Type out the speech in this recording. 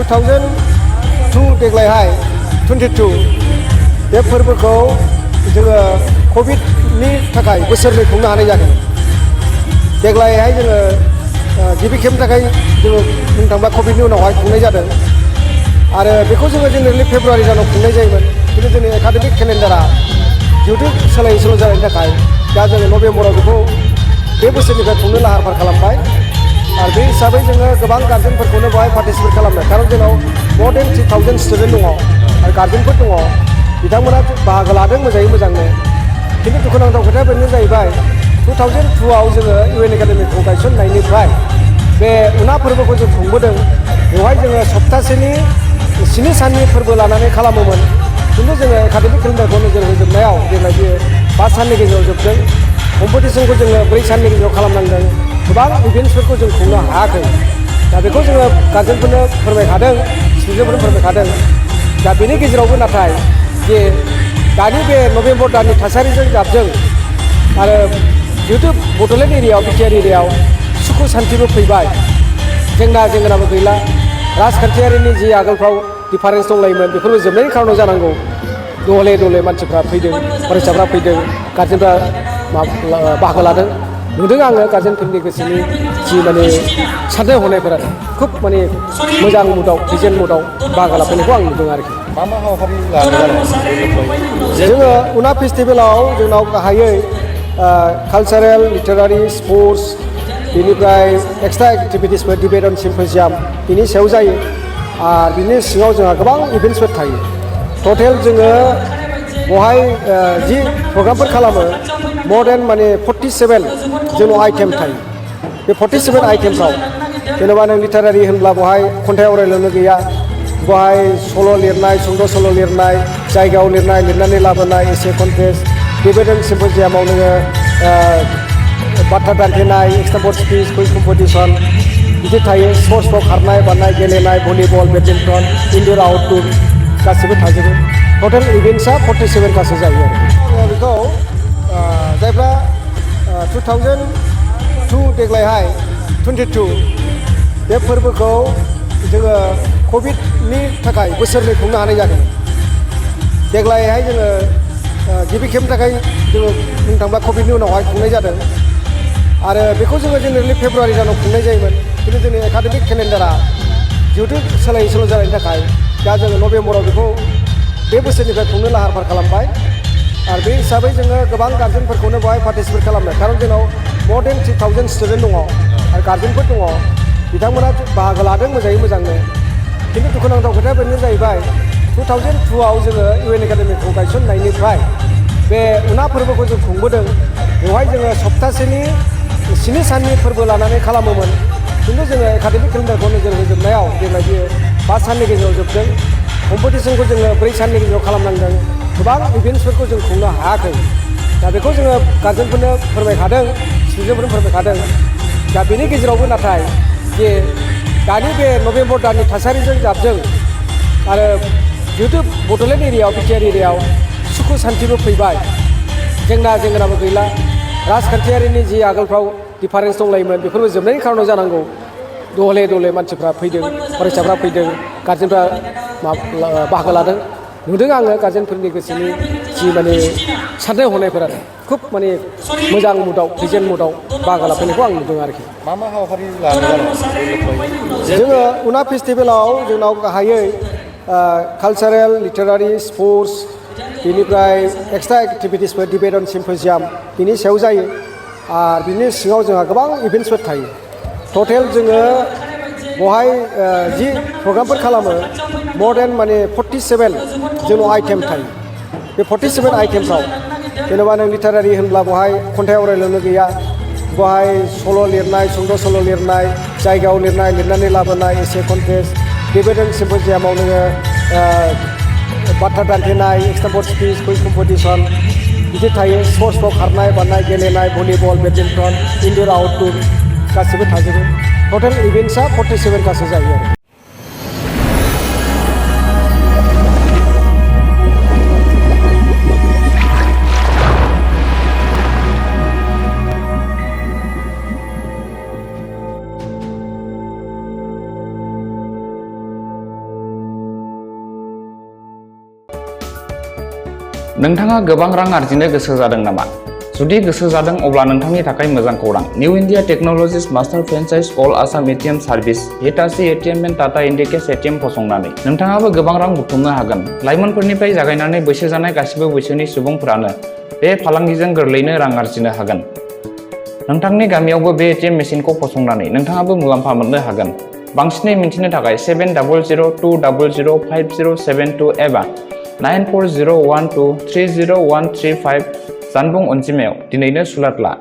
2002 देग्लायहाय 22 बे फोरबोखौ जोङो कभिडनि थाखाय बोसोरनै खुंनो हानाय जादों। देग्लायहाय जोङो गिबि खेबनि थाखाय जोङो बुंनो थाङोब्ला कभिडनि उनावहाय खुंनाय जादों आरो बेखौ जोङो जेनेरेलि फेब्रुवारि दानाव खुंनाय जायोमोन, खिन्थु जोंनि एकाडेमिक केलेन्डारा जिहेतु सोलाय सोल' जानायनि थाखाय दा जोङो नभेम्बराव बेखौ बे बोसोरनिफ्राय खुंनो लाहार फाहार खालामबाय आरो बे हिसाबै जोङो गोबां गार्जेनफोरखौनो बेवहाय पार्टिसिपेट खालामदों, खारन जोंनाव more than 3000 स्टुडेन्ट दङ आरो गार्जेनफोर दङ, बिथांमोना बाहागो लादों मोजाङै मोजांनो। खिन्थु दुखुनांथाव खोथाया बेनो जाहैबाय 2002आव जोङो इउएन एकाडेमिखौ गायसननायनिफ्राय बे उना फोरबोखौ जों खुंबोदों। बेवहाय जोङो सप्तासेनि 7 साननि फोरबो लानानै खालामोमोन, खिन्थु जोङो एकाडेमिक केलेन्डारखौ नोजोर होजोबनायाव देग्लाय बे 5 साननि गेजेराव जोबदों। कम्पिटिसनखौ जोङो 4 साननि गेजेराव खालामनांदों, गोबां इभेन्ट्सफोरखौ जों खुंनो हायाखै। दा बेखौ जोङो गार्जेनफोरनो फोरमायखादों, स्टुडेन्टफोरनो फोरमायखादों। दा बेनि गेजेरावबो नाथाय जे दानि बे नभेम्बर दाननि थासारिजों जाबजों आरो जिहेतु बड'लेण्ड एरियायाव बिटिआर एरियायाव सुखु सान्थिबो फैबाय, जेंना जेंगोनाबो गैला, राजखान्थियारिनि जि आगोलफ्राव डिफारेन्स दंलायोमोन बेफोरबो जोबनायनि खारनाव जानांगौ दले दले मानसिफ्रा फैदों, फरायसाफ्रा फैदों, गार्जेनफ्रा बाहागो लादों। नुदों आङो गार्जेनफोरनि गोसोनि जि माने साननाय हनायफोरा खुब माने मोजां मुदाव प्रेजेन्ट मुदाव बाहागो लाफैनायखौ आं नुदों आरोखि। मा हाबाफारि लादों? जोङो उना फेस्टिभेलाव जोंनाव गाहायै कालचारेल, लिटारारि, स्पर्ट्स, बेनिफ्राय एक्सट्रा एक्टिभिटिसफोर डिबेट एन्ड सिम्प'जियाम बिनि सायाव जायो आरो बिनि सिङाव जोंहा गोबां इभेन्ट्सफोर थायो। टटेल जोङो बेवहाय जि प्रग्रामफोर खालामो more than माने 47 जोंनाव आइटेम थायो। बे 47 आइटेमफ्राव जेनेबा नों लिटारारि होनब्ला बेवहाय खन्थाइ आवरायनायल' गैया, बेवहाय सल' लिरनाय, सुंद' सल' लिरनाय, जायगायाव लिरनाय, लिरनानै लाबोनाय, एसे कन्टेस्ट, डिबेट एन्ड सिम्प'जियामाव नोङो बाथ्रा दान्थेनाय, एक्सट्रा स्पिच, कुइज कम्पिटिसन बिदि थायो। स्पर्ट्सफ्राव खारनाय, बारनाय, गेलेनाय, भलिबल, बेडमिन्टन, इनड'र आउटड'र गासिबो थाजोबो। टटेल इभेन्ट्सआ 47 गासो जायो आरो। आङो बेखौ जायफ्रा 2002 देग्लायहाय 22 बे फोरबोखौ जोङो कभिडनि थाखाय बोसोरनै खुंनो हानाय जादों। देग्लायहाय जोङो गिबि खेबनि थाखाय जोङो बुंनो थाङोब्ला कभिडनि उनावहाय खुंनाय जादों आरो बेखौ जोङो जेनेरेलि फेब्रुवारि दानाव खुंनाय जायोमोन, खिन्थु जोंनि एकाडेमिक केलेन्डारा जिहेतु सोलाय सोल' जानायनि थाखाय दा जोङो नभेम्बराव बेखौ बे बोसोरनिफ्राय खुंनो लाहार फाहार खालामबाय आरो बे हिसाबै जोङो गोबां गार्जेनफोरखौनो बेवहाय पार्टिसिपेट खालामदों, खारन जोंनाव more than 3000 स्टुडेन्ट दङ आरो गार्जेनफोर दङ, बिथांमोना बाहागो लादों मोजाङै मोजांनो। खिन्थु दुखुनांथाव खोथाया बेनो जाहैबाय 2002आव जोङो इउएन एकाडेमिखौ गायसननायनिफ्राय बे उना फोरबोखौ जों खुंबोदों। बेवहाय जोङो सप्तासेनि 7 साननि फोरबो लानानै खालामोमोन, खिन्थु जोङो एकाडेमिक केलेन्डारखौ नोजोर होजोबनायाव देग्लाय बेयो 5 साननि गेजेराव जोबदों। कम्पिटिसनखौ जोङो 4 साननि गेजेराव खालामनांदों, गोबां इभेन्ट्सफोरखौ जों खुंनो हायाखै। दा बेखौ जोङो गार्जेनफोरनो फोरमायखादों, स्टुडेन्टफोरनो फोरमायखादों। दा बेनि गेजेरावबो नाथाय जे दानि बे नभेम्बर दाननि थासारिजों जाबजों आरो जिहेतु बड'लेण्ड एरियायाव बिटिआर एरियायाव सुखु सान्थिबो फैबाय, जेंना जेंगोनाबो गैला, राजखान्थियारिनि जि आगोलफ्राव डिफारेन्स दंलायोमोन बेफोरबो जोबनायनि खारनाव जानांगौ दले दले मानसिफ्रा फैदों, फरायसाफ्रा फैदों, गार्जेनफ्रा बाहागो लादों। नुदों आङो गार्जेनफोरनि गोसोनि जि माने साननाय हनायफोरा खुब माने मोजां मुदाव प्रेजेन्ट मुदाव बाहागो लाफैनायखौ आं नुदों आरोखि। मा हाबाफारि लादों? जोङो उना फेस्टिभेलाव जोंनाव गाहायै कालचारेल, लिटारारि, स्पर्ट्स, बेनिफ्राय एक्सट्रा एक्टिभिटिसफोर डिबेट एन्ड सिम्प'जियाम बिनि सायाव जायो आरो बिनि सिङाव जोंहा गोबां इभेन्ट्सफोर थायो। टटेल जोङो बेवहाय जि प्रग्रामफोर खालामो more than माने 47 जोंनाव आइटेम थायो। बे 47 आइटेमफ्राव जेनेबा नों लिटारारि होनब्ला बेवहाय खन्थाइ आवरायनायल' गैया, बेवहाय सल' लिरनाय, सुंद' सल' लिरनाय, जायगायाव लिरनाय, लिरनानै लाबोनाय, एसे कन्टेस्ट, डिबेट एन्ड सिम्प'जियामाव नोङो बाथ्रा दान्थेनाय, एक्सट्रा स्पिच, कुइज कम्पिटिसन बिदि थायो। स्पर्ट्सफ्राव खारनाय, बारनाय, गेलेनाय, भलिबल, बेडमिन्टन, इनड'र आउटड'र गासिबो थाजोबो। टटेल इभेन्ट्सआ 47 गासो जायो आरो। नोंथाङा गोबां रां आरजिनो गोसो जादों नामा? जुदि गोसो जादों अब्ला नोंथांनि थाखाय मोजां खौरां। New India technologies master franchise all Assam ATM service Hitachi ATM and Tata Indicash ATM फसंनानै नोंथाङाबो गोबां रां बुथुमनो हागोन। लाइमोनफोरनिफ्राय जागायनानै बैसो जानाय गासिबो बैसोनि सुबुंफोरानो बे फालांगिजों गोरलैनो रां आरजिनो हागोन। नोंथांनि गामियावबो बे एटिएम मेसिनखौ फसंनानै नोंथाङाबो मुलाम्फा मोननो हागोन। बांसिनै मिन्थिनो थाखाय 7002005072 एबा 9401230135 जानबुं अनजिमायाव दिनैनो सुलाद ला।